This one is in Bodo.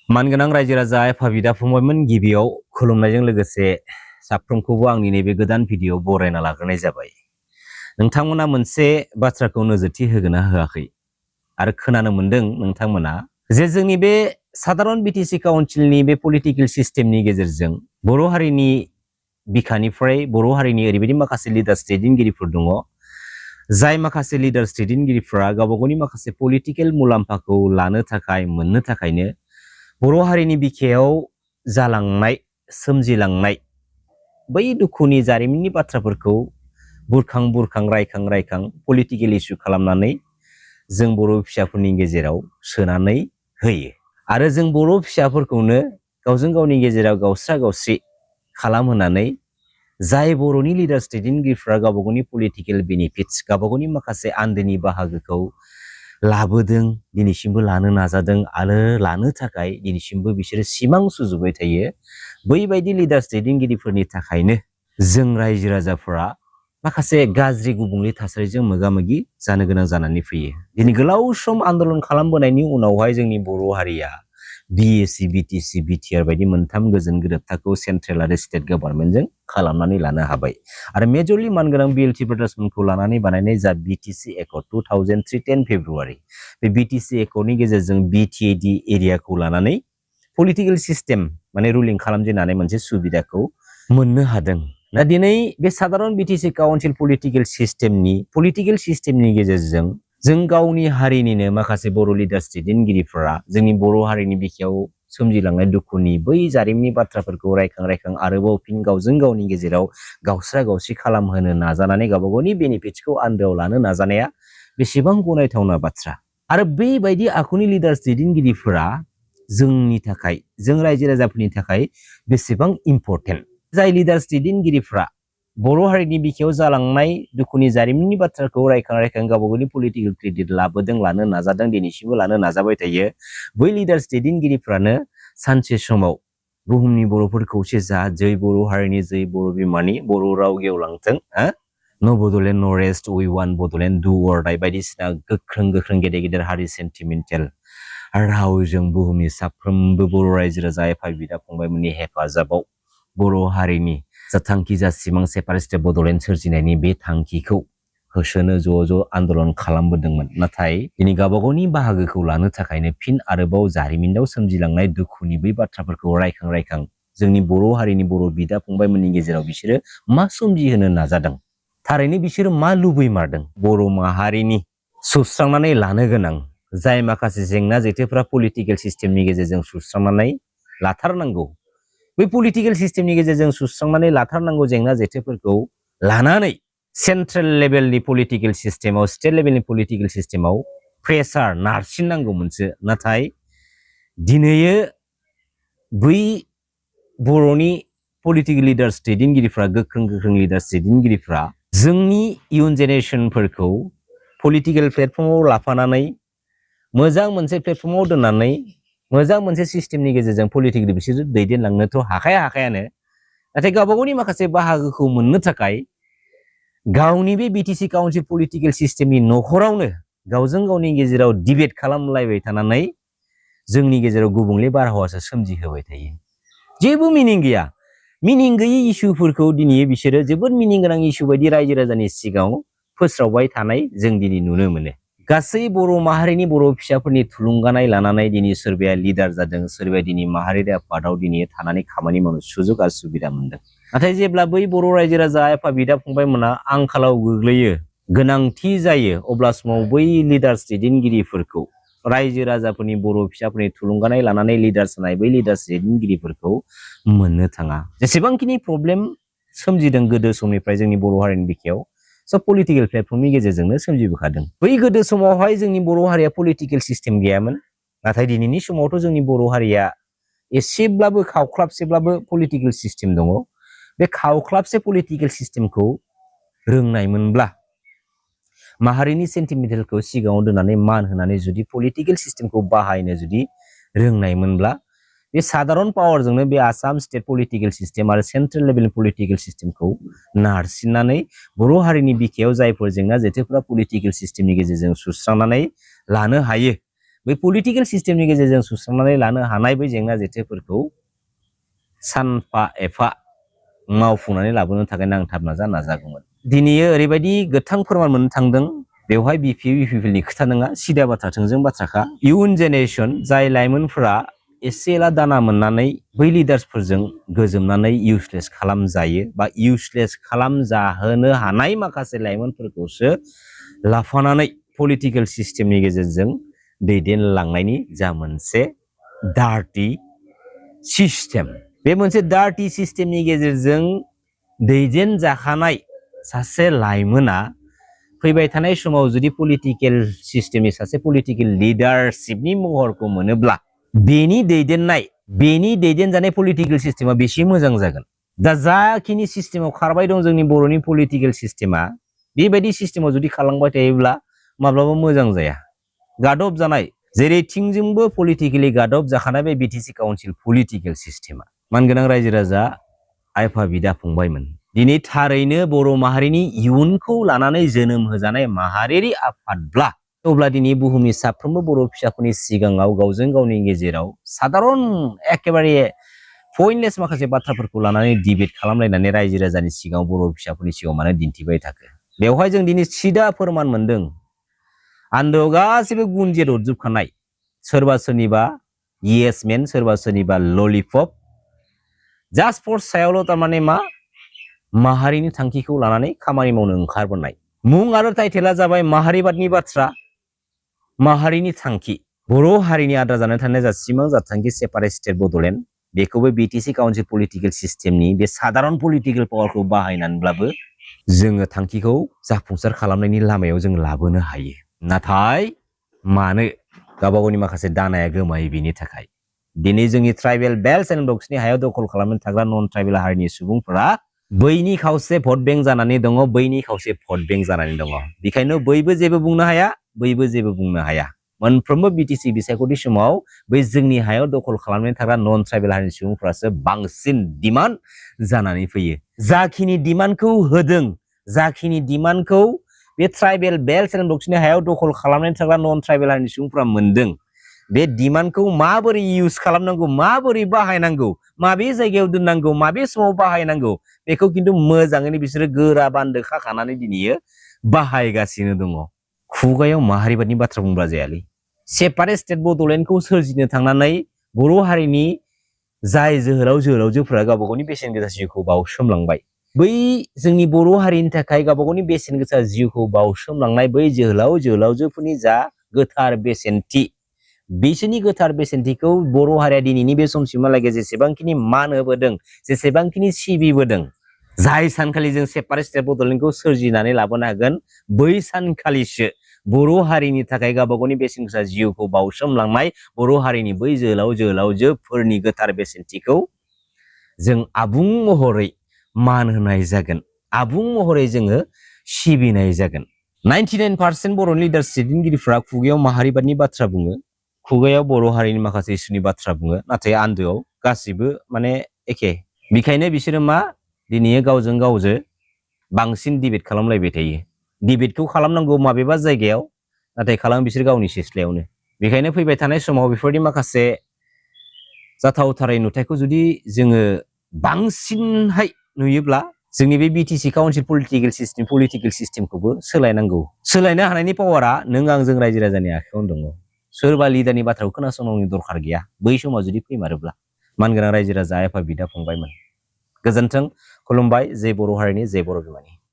मानगोनां रायजो राजा एफा बिदा फंबायमोन गिबियाव खुलुमनायजों लोगोसे साफ्रोमखौबो आंनि नैबे गोदान भिडिअ बरायना लाग्रोनाय जाबाय। नोंथांमोना मोनसे बाथ्राखौ नोजोरथि होगोना होआखै आरो खोनानो मोनदों नोंथांमोना जे जोंनि बे साधारन बिटिसि काउन्सिलनि बे पलिटिकेल सिस्टेमनि गेजेरजों बर' हारिनि बिखानिफ्राय बर' हारिनि ओरैबायदि माखासे लिडार्स दैदेनगिरिफोर दङ जाय माखासे लिडार्स दैदेनगिरिफोरा गावबागावनि माखासे पलिटिकेल मुलाम्फाखौ लानो थाखाय मोननो थाखायनो बर' हारिनि बिखायाव जालांनाय सोमजिलांनाय बै दुखुनि जारिमिननि बाथ्राफोरखौ बुरखां बुरखां रायखां पलिटिकेल इस्यु खालामनानै जों बर' फिसाफोरनि गेजेराव सोनानै होयो आरो जों बर' फिसाफोरखौनो गावजों गावनि गेजेराव गावस्रा गावस्रि खालामहोनानै जाय बर'नि लिडार्स दैदेनगिरिफ्रा गावबागावनि पलिटिकेल बेनिफिट्स गावबागावनि माखासे आन्दोनि बाहागोखौ लाबोदों दिनैसिमबो लानो नाजादों आरो लानो थाखाय दिनैसिमबो बिसोरो सिमां सुजुबाय थायो। बैबायदि लिडार्स दैदेनगिरिफोरनि थाखायनो जों रायजो राजाफोरा माखासे गाज्रि गुबुंले थासारिजों मोगा-मोगि जानो गोनां जानानै फैयो। दिनै गोलाव सम आन्दोलन खालामबोनायनि उनावहाय जोंनि बर' हारिया बिएसि बिटिसि बिटिआर बायदि मोनथाम गोजोन गोरोबथाखौ सेन्ट्रेल आरो स्टेट गभर्नमेन्टजों खालामनानै लानो हाबाय आरो मेजरलि मानगोनां बिएलटि ब्रादार्समोनखौ लानानै बानायनाय जा बिटिसि एकर्ड 2003 10 फेब्रुवारि बे बिटिसि एकर्डनि गेजेरजों बिटिएडि एरियाखौ लानानै पलिटिकेल सिस्टेम माने रुलिं खालामजेननानै मोनसे सुबिदाखौ मोननो हादों। दा दिनै बे साधारन बिटिसि काउन्सिल पलिटिकेल सिस्टेमनि गेजेरजों जों गावनि हारिनिनो माखासे बर' लिडार्स दैदेनगिरिफोरा जोंनि बर' हारिनि बिखायाव सोमजिलांनाय दुखुनि बै जारिमिननि बाथ्राफोरखौ रायखां आरोबाव फिन गावजों गावनि गेजेराव गावस्रा गावस्रि खालामहोनो नाजानानै गावबागावनि बेनिफिट्सखौ आन्दोआव लानो नाजानाया बेसेबां गनायथावना बाथ्रा आरो बेबायदि आखुनि लिडार्स दैदेनगिरिफोरा जोंनि थाखाय जों रायजो राजाफोरनि थाखाय बेसेबां इम्पर्टेन्ट। जाय लिडार्स दैदेनगिरिफ्रा बर' हारिनि बिखायाव जालांनाय दुखुनि जारिमिननि बाथ्राखौ रायखां गावबागावनि पलिटिकेल क्रेडिट लाबोदों लानो नाजादों दिनैसिमबो लानो नाजाबाय थायो। बै लिडार्स दैदेनगिरिफ्रानो सानसे समाव बुहुमनि बर'फोर खौसे जा जै बर' हारिनि जै बर' बिमानि बर' राव गेवलांथों नो बड'लेण्ड नो रेस्ट वी वान बड'लेण्ड डु अर डाइ बायदिसिना गोख्रों गेदेर गेदेर हारि सेन्टिमेन्टेल रावजों बुहुमनि साफ्रोमबो बर' रायजो राजा एफा बिदा फंबायमोननि हेफाजाबाव बर' हारिनि जा थांखि जा सिमां सेपारेटेड बड'लेण्ड सोरजिनायनि बे थांखिखौ होसोनो ज' आन्दोलन खालामबोदोंमोन। नाथाय दिनै गावबागावनि बाहागोखौ लानो थाखायनो फिन आरोबाव जारिमिनाव सोमजिलांनाय दुखुनि बै बाथ्राफोरखौ रायखां जोंनि बर' हारिनि बर' बिदा फंबायमोननि गेजेराव बिसोरो मा सोमजिहोनो नाजादों थारैनो बिसोरो मा लुबैमारदों बर' माहारिनि सुस्रांनानै लानो गोनां जाय माखासे जेंना जेथोफोरा पलिटिकेल सिस्टेमनि गेजेरजों सुस्रांनानै लाथारनांगौ बै पलिटिकेल सिस्टेमनि गेजेरजों सुस्रांनानै लाथारनांगौ जेंना जेथोफोरखौ लानानै सेन्ट्रेल लेभेलनि पलिटिकेल सिस्टेमाव स्टेट लेभेलनि पलिटिकेल सिस्टेमाव प्रेसार नारसिननांगौमोनसो। नाथाय दिनैयो बै बर'नि पलिटिकेल लिडार्स दैदेनगिरिफ्रा गोख्रों लिडार्स दैदेनगिरिफ्रा जोंनि इयुन जेनेरेसनफोरखौ पलिटिकेल प्लेटफर्माव लाफानानै मोजां मोनसे प्लेटफर्माव दोननानै मोजां मोनसे सिस्टेमनि गेजेरजों पलिटिकेल बिसोर दैदेनलांनोथ' हाखायानो नाथाय गावबागावनि माखासे बाहागोखौ मोननो थाखाय गावनि बे बिटिसि काउन्सिल पलिटिकेल सिस्टेमनि न'खरावनो गावजों गावनि गेजेराव डिबेट खालामलायबाय थानानै जोंनि गेजेराव गुबुंले बारहावासो सोमजिहोबाय थायो। जेबो मिनिं गैया। मिनिं गैयै इस्युफोरखौ दिनै बिसोरो जोबोद मिनिं गोनां इस्यु बायदि रायजो राजानि सिगाङाव फोस्रावबाय थानाय जों दिनै नुनो मोनो। गासै बर' माहारिनि बर' फिसाफोरनि थुलुंगानाय लानानै दिनै सोरबाया लिडार जादों सोरबाया दिनै माहारियारि आफादाव दिनै थानानै खामानि मावनो सुजुग आरो सुबिदा मोनदों। नाथाय जेब्ला बै बर' रायजो राजा एफा बिदा फंबायमोना आंखालाव गोग्लैयो गोनांथि जायो अब्ला समाव बै लिडार्स दैदेनगिरिफोरखौ रायजो राजाफोरनि बर' फिसाफोरनि थुलुंगानाय लानानै लिडार्स होनाय बै लिडार्स दैदेनगिरिफोरखौ मोननो थाङा। जेसेबांखिनि प्रब्लेम सोमजिदों गोदो समनिफ्राय जोंनि बर' हारिनि बिखायाव सब पलिटिकेल प्लेटफर्मनि गेजेरजोंनो सोमजिबोखादों। बै गोदो समावहाय जोंनि बर' हारिया पलिटिकेल सिस्टेम गैयामोन नाथाय दिनैनि समावथ' जोंनि बर' हारिया एसेब्लाबो खावख्लाबसेब्लाबो पलिटिकेल सिस्टेम दङ। बे खावख्लाबसे पलिटिकेल सिस्टेमखौ रोंनायमोनब्ला माहारिनि सेन्टिमेन्टेलखौ सिगाङाव दोननानै मान होनानै जुदि पलिटिकेल सिस्टेमखौ बाहायनो जुदि रोंनायमोनब्ला बे साधारन पावारजोंनो बे आसाम स्टेट पलिटिकेल सिस्टेम आरो सेन्ट्रेल लेभेल पलिटिकेल सिस्टेमखौ नारसिननानै बर' हारिनि बिखायाव जायफोर जेंना जेथोफोरा पलिटिकेल सिस्टेमनि गेजेरजों सुस्रांनानै लानो हायो बै पलिटिकेल सिस्टेमनि गेजेरजों सुस्रांनानै लानो हानाय बै जेंना जेथोफोरखौ सानफा एफा मावफुंनानै लाबोनो थाखाय नांथाब नाजागौमोन। दिनै ओरैबायदि गोथां फोरमान मोननो थांदों, बेवहाय बिपिएलनि खोथा नङा, सिदा बाथ्रा थोंजों बाथ्राखा। इयुन जेनेरेसन जाय लाइमोनफोरा एसे एला दाना मोननानै बै लिडार्सफोरजों गोजोमनानै इउसलेस खालामजायो बा इउसलेस खालामजाहोनो हानाय माखासे लाइमोनफोरखौसो लाफानानै पलिटिकेल सिस्टेमनि गेजेरजों दैदेनलांनायनि जा मोनसे डार्टी सिस्टेम, बे मोनसे डार्टी सिस्टेमनि गेजेरजों दैदेन जाखानाय सासे लाइमोना फैबाय थानाय समाव जुदि पलिटिकेल सिस्टेमनि सासे पलिटिकेल लिडारशिपनि महरखौ मोनोब्ला बेनि दैदेनजानाय पलिटिकेल सिस्टेमा बेसे मोजां जागोन। दा जाखिनि सिस्टेमाव खारबाय दं जोंनि बर'नि पलिटिकेल सिस्टेमा, बेबायदि सिस्टेमाव जुदि खालामबाय थायोब्ला माब्लाबा मोजां जाया। गादब जानाय जेरैथिंजोंबो पलिटिकेलि गादब जाखानाय बे बिटिसि काउन्सिल पलिटिकेल सिस्टेमा। मानगोनां रायजो राजा आइ आफा बिदा फंबायमोन, दिनै थारैनो बर' माहारिनि इयुनखौ लानानै जोनोम होजानाय माहारियारि आफादब्ला, अब्ला दिनै बुहुमनि साफ्रोमबो बर' फिसाफोरनि सिगाङाव गावजों गावनि गेजेराव साधारन एखेबारे पइन्टलेस माखासे बाथ्राफोरखौ लानानै डिबेट खालामलायनानै रायजो राजानि सिगाङाव बर' फिसाफोरनि सिगाङाव मानो दिन्थिबाय थाखो। बेवहाय जों दिनै सिदा फोरमान मोनदों, आन्दोआव गासैबो गुनजेर हरजोबखानाय, सोरबा सोरनिबा येसमेन, सोरबा सोरनिबा ललिपप, जास्ट फर सायावल' थारमाने मा माहारिनि थांखिखौ लानानै खामानि मावनो ओंखारबोनाय। मुं आरो टाइटेला जाबाय माहारिबादनि बाथ्रा, माहारिनि थांखि। बर' हारिनि आद्रा जानानै थानाय जा सिमां जा थांखि सेपारेट स्टेट बड'लेण्ड, बेखौबो बिटिसि काउन्सिल पलिटिकेल सिस्टेमनि बे साधारन पलिटिकेल पावारखौ बाहायनानैब्लाबो जोङो थांखिखौ जाफुंसार खालामनायनि लामायाव जों लाबोनो हायो। नाथाय मानो गावबा गावनि माखासे दानाया गोमायो बेनि थाखाय दिनै जोंनि ट्राइबेल बेल्ट एन्ड ब्लक्सनि हायाव दखल खालामनो थाग्रा नन ट्राइबेल हारिनि सुबुंफोरा बैनि खावसे भट बेंक जानानै दङ, बैनि खावसे भट बेंक जानानै दङ। बेखायनो बैबो जेबो बुंनो हाया, बैबो जेबो बुंनो हाया। मोनफ्रोमबो बिटिसि बिसायख'थि समाव बै जोंनि हायाव दखल खालामनानै थाग्रा नन ट्राइबेल हारिनि सुबुंफोरासो बांसिन डिमान्ड जानानै फैयो। जाखिनि डिमान्डखौ होदों, जाखिनि डिमान्डखौ बे ट्राइबेल बेल्ट एन्ड ब्लक्सनि हायाव दखल खालामनानै थाग्रा नन ट्राइबेल हारिनि सुबुंफोरा मोनदों, बे डिमान्डखौ माबोरै इउज खालामनांगौ, माबोरै बाहायनांगौ, माबे जायगायाव दोननांगौ, माबे समाव बाहायनांगौ, बेखौ खिन्थु मोजाङैनो बिसोरो गोरा बान्दो खाखानानै दिनै बाहायगासिनो दङ। खुगायाव माहारिबादनि बाथ्रा बुंब्ला जायालै। सेपारेट स्टेट बड'लेण्डखौ सोरजिनो थांनानै बर' हारिनि जाय जोहोलाव जोहोलावजोफोरा गावबा गावनि बेसेन गोसा जिउखौ बावसोमलांबाय, बै जोंनि बर' हारिनि थाखाय गावबा गावनि बेसेन गोसा जिउखौ बावसोमलांनाय बै जोहोलाव जोहोलावजोफोरनि जा गोथार बेसेनथि, बिसोरनि गोथार बेसेनथिखौ बर' हारिया दिनैनि बे समसिमहालागै जेसेबांखिनि मान होबोदों, जेसेबांखिनि सिबिबोदों, जाय सानखालि जों सेपारेट स्टेट बड'लेण्डखौ सोरजिनानै लाबोनो हागोन, बै सानखालिसो बर' हारिनि थाखाय गावबा गावनि बेसेन गोसा जिउखौ बावसोमलांनाय बर' हारिनि बै जोहोलाव जोहोलावजोफोरनि गोथार बेसेनथिखौ जों आबुं महरै मान होनाय जागोन, आबुं महरै जोङो सिबिनाय जागोन। 99% बर' लिडार्स दैदेनगिरिफ्रा खुगायाव माहारिबादनि बाथ्रा बुङो, खुगायाव बर' हारिनि माखासे इसुनि बाथ्रा बुङो, नाथाय आन्दोआव गासिबो माने एखे। बेखायनो बिसोरो मा दिनै गावजों गावजो बांसिन डिबेट खालामलायबाय थायो। डिबेटखौ खालामनांगौ माबेबा जायगायाव, नाथाय खालामो बिसोर गावनि सिथ्लायावनो। बेखायनो फैबाय थानाय समाव बेफोरबायदि माखासे जाथावथारै नुथायखौ जुदि जोङो बांसिनहाय नुयोब्ला जोंनि बे बिटिसि काउन्सिल पलिटिकेल सिस्टेमखौबो सोलायनांगौ। सोलायनो हानायनि पावारा नों आंजों रायजो राजानि आखायावनो दङ। सोरबा लिडारनि बाथ्राखौ खोनासंनांगौनि दरखार गैया। बै समाव जुदि फैमारोब्ला मानगोनां रायजो राजा आइ आफा बिदा फंबायमोन, गोजोन्थों, खुलुमबाय। जय बर' हारिनि, जय बर' बिमानि।